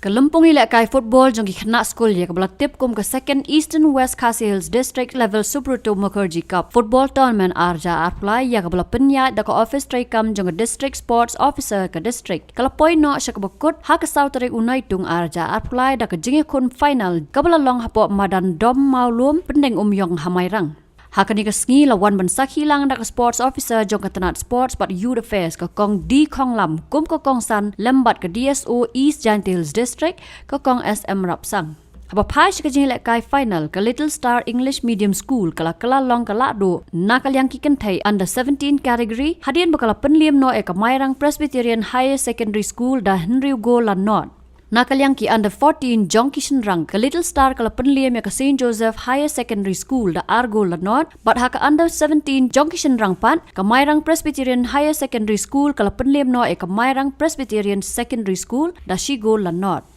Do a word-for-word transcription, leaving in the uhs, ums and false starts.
Ka lympung ïalehkai football jong ki khynnah skul ïa kaba la tip kum ka Second Eastern West Khasi Hills District Level Subroto Mukherjee Cup Football Tournament ar hajar arphew lai ïa kaba la pynïaid da ka office treikam jong ka District Sports Officer ka district, ka la poi noh sha kaba kut ha ka saw tarik u Naitung ar hajar arphew lai da ka jingïakhun final kaba la long hapoh madan Dom Mawlum, Pyndengumiong ha Mairang. Ha kane ka sngi la wan ban sakhi lang da ka sports officer jong ka tnat sports bad youth affairs ka Kong D Khonglam kum ka kongsan lem bad ka D S O East Jaintia Hills District ka Kong S M Rapsang. Haba phai sha ka jingïalehkai final, ka Little Star English Medium School ka la kylla long ka lahduh na ka liang ki kynthei under seventeen category hadien ba ka la pynliem noh ïa ka Mairang Presbyterian Higher Secondary School da hynriew gol la nod. Na ka liang ki under fourteen jong ki shynrang, ka Little Star ka la pynliem ïa ka Saint Joseph Higher Secondary School da ar gol la nod, bad ha ka under seventeen jong ki shynrang pat, ka Mairang Presbyterian Higher Secondary School ka la pynliem noh ïa ka Mairang Presbyterian Secondary School da shi gol la nod.